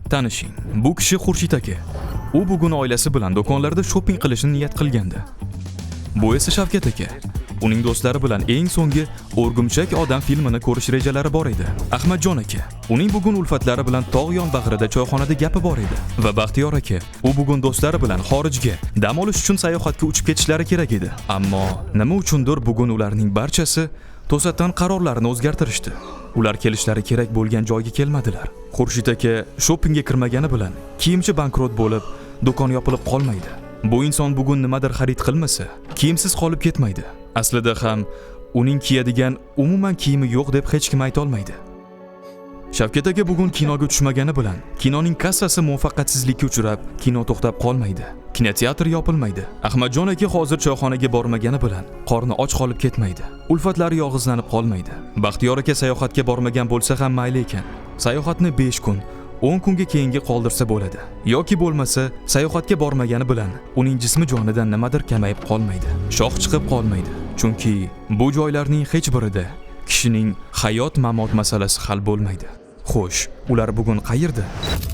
Tanishing, bu kishi Xurshid aka. U bugun oilasi bilan do'konlarda shopping qilishni niyat qilgandi. Bu esa Shavkat aka. Uning do'stlari bilan eng so'nggi O'rgumchak odam filmini ko'rish rejalari bor edi. Ahmadjon aka, uning bugun ulfatlari bilan tog' yonbag'rida choyxonada gapi bor edi. Va Baxtiyor aka, u bugun do'stlari bilan xorijga dam olish uchun sayohatga uchib ketishlari kerak edi. Ammo nima uchundir bugun ularning barchasi to'satdan qarorlarini o'zgartirishdi. Ular kelishlari kerak bo'lgan joyga kelmadilar. Xurshid aka shoppingga kirmagani bilan kiyimchi bankrot bo'lib, do'kon yopilib qolmaydi. Bu inson bugun nimadir xarid qilmasa, kiyimsiz qolib ketmaydi. Aslida ham uning kiyadigan umuman kiyimi yo'q deb hech kim ayta olmaydi. Shavkat aka bugun kinoga tushmagani bilan kinoning kassasi muvaffaqiyatsizlikka uchrab, kino to'xtab qolmaydi. Kinoteatr yopilmaydi. Ahmadjon aka hozir choyxonaga bormagani bilan qorni och qolib ketmaydi. Ulfatlari yolg'izlanib qolmaydi. Baxtiyor aka sayohatga bormagan bo'lsa ham mayli ekan. Sayohatni 5 kun, 10 kunga keyinga qoldirsa bo'ladi. Yoki bo'lmasa, sayohatga bormagani bilan uning jismi jonidan nimadir kamayib qolmaydi. Shox chiqib qolmaydi. Chunki bu joylarning hech birida kishining hayot mamot masalasi hal bo'lmaydi. Xo'sh, ular bugun qayerda?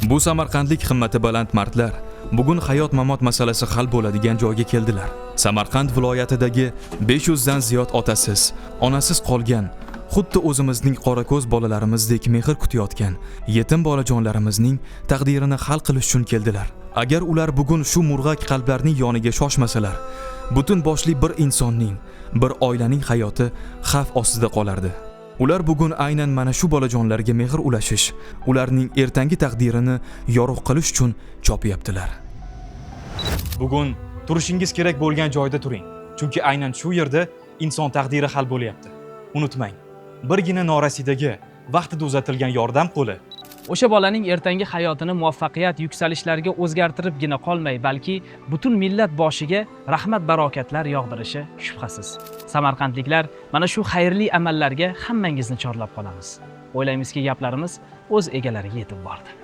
Bu samarqandlik himmati baland mardlar bugun hayot mamot masalasi hal bo'ladigan joyga keldilar. Samarqand viloyatidagi 500 dan ziyod otasiz, onasiz qolgan, xuddi o'zimizning qorako'z bolalarimizdek mehr kutayotgan yetim bolajonlarimizning taqdirini hal qilish uchun keldilar. Agar ular bugun shu murg'ak qalblarning yoniga shoshmasalar, butun boshli bir insonning, bir oilaning hayoti xavf ostida qolardi. Ular bugun aynan mana shu bolajonlarga mehr ulashish, ularning ertangi taqdirini yorug' qilish uchun chopyaptilar. Bugun turishingiz kerak bo'lgan joyda turing, chunki aynan shu yerda inson taqdiri hal bo'lyapti. Unutmang, birgina norasidaga vaqtida uzatilgan yordam qo'li o'sha bolaning ertangi hayotini muvaffaqiyat yuksalishlarga o'zgartiribgina qolmay, balki butun millat boshiga rahmat barokatlar yog'dirishi shubhasiz. Samarqandliklar, mana shu xayrli amallarga hammangizni chorlab qolamiz. O'ylaymizki, gaplarimiz o'z egalariga yetib bordi.